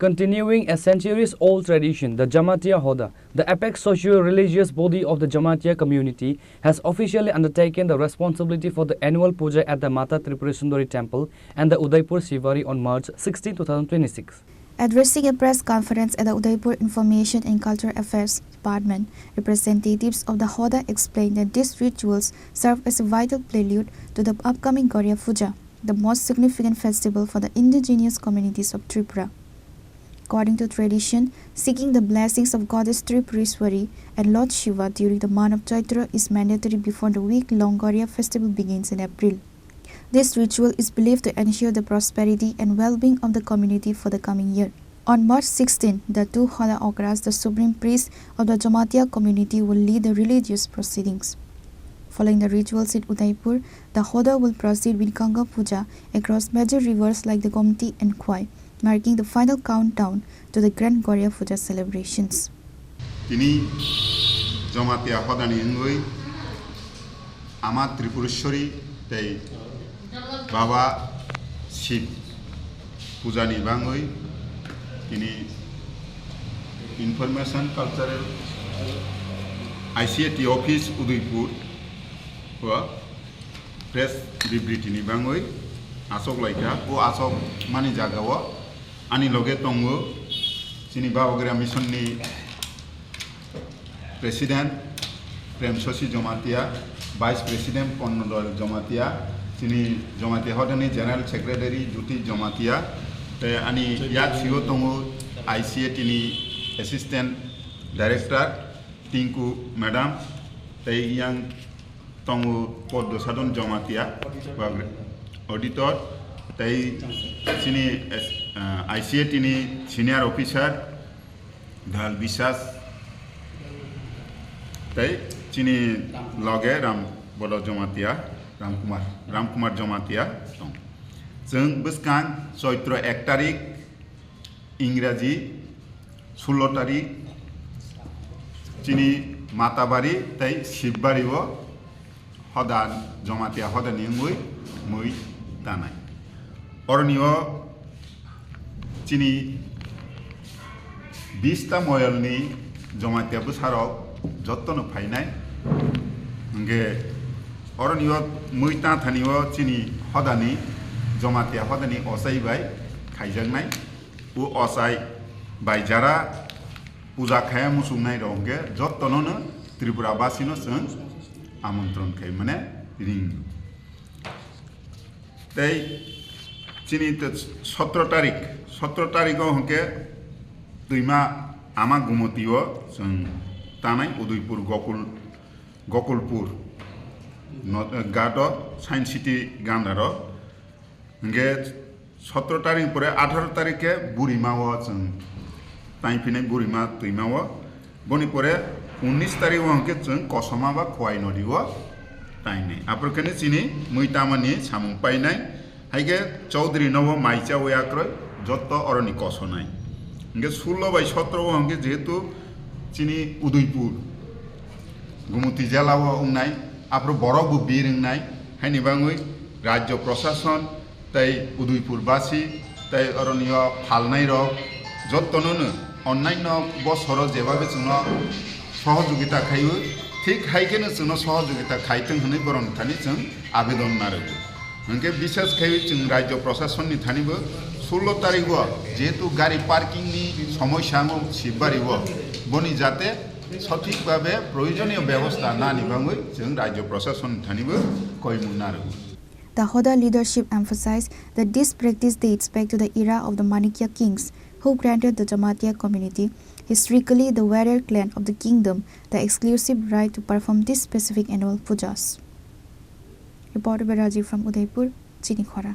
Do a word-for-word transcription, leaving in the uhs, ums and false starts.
Continuing a centuries-old tradition, the Jamatia Hoda, the apex socio-religious body of the Jamatia community, has officially undertaken the responsibility for the annual puja at the Mata Tripurasundari Temple and the Udaipur Shivari on March sixteen, two thousand twenty-six. Addressing a press conference at the Udaipur Information and Cultural Affairs Department, representatives of the Hoda explained that these rituals serve as a vital prelude to the upcoming Gorya Puja, the most significant festival for the indigenous communities of Tripura. According to tradition, seeking the blessings of Goddess Tripureswari and Lord Shiva during the month of Chaitra is mandatory before the week-long Gorya festival begins in April. This ritual is believed to ensure the prosperity and well-being of the community for the coming year. On March sixteen, the two Hoda Okras, the supreme priests of the Jamatia community, will lead the religious proceedings. Following the rituals in Udaipur, the Hoda will proceed with Ganga Puja across major rivers like the Gomti and Khwai, marking the final countdown to the grand Gorya Puja celebrations. Tini Jamatia Hodani wngwi Ama Tripureshwari tei Baba Shiv pujani bangwi tini Information Cultural I C A T office Udaipur o press bibriti ni bangwi achok laikha. O achok mani jaga o ani loge tongo chini Babagra Mission ni President Prem Shashi Jamatia, Vice President Ponnodal Jamatia, chini Jamatia Hodani General Secretary Jyoti Jamatia, tei ani yak sigo tongo I C A T ni Assistant Director Tinku Madam, tei yang tongo Poddo Sadon Jamatia, Auditor, tei chini S-, ah, I C A T ni Senior Officer, Dal Biswas, tei chini loge Ram Bodo Jamatia, Ram Kumar, Ram Kumar Jamatia tong. Chwng bwskang Choitro ek tarik, Ingraji sullo tarik, chini Matabari tei Shibbario Hoda, Jamatia Hodani wngwi mui tanai. Oroni o chini bista moyolni Jamatia bwsarok jottono phainai. Hwnkhe oroni o mui ta thani o chini Hodani, Jamatia Hodani ochai bai khaijaknai. O ochai bai jara puja khaya muchungnai rok hwnkhe jottono no Tripura basino chwng amontron khai mane ring. Tei chini te sotro tarik, sotro tarik o hwnkhe twima Ama Gumoti o chwng tanai Udaipur Gokul, Gokulpur no, ghat o Science City gandaro. Hwnkhe sotro tarik pore atharo tarik khe Burima o chwng taiphinai Burima twima o. Boni pore unnish tarik o hwnkhe chwng Kosoma ba Khowai nodi o tainai. Aphuru khe chini mui tamani samung painai. Hai khe Chaudhary no bo mai chawi akroi jotto oroni kosonai. Hwnkhe sullo bai sotro o hwnkhe jehetu chini Udaipur Gumoti jela o wngnai, aphuru borok bo bir wngnai, haini bangwi rajyo prosason tei Udaipur basi tei oroni o phalnai rok jottono no onnaino bosoro jebabe chwngno sohojogita khaiwi, thik hai kheno chwngno sohojogita khaitwng hwnwi borokni thani chwng abedon narwgo. Hwnkhe bishes khaiwi chwng rajyo prosasonni thanibo sullo tarikgo jehetu gari parkingni somosya wngo Shibbario, boni jate sothik babe proyojoniyo bebosta nani bangwi chwng rajyo prosasonni thanibo koimung narwgo. The Hoda leadership emphasized that this practice dates back to the era of the Manikya kings, who granted the Jamatia community, historically the warrior clan of the kingdom, the exclusive right to perform these specific annual pujas. Reporter by Rajiv from Udaipur, Chini Khorang.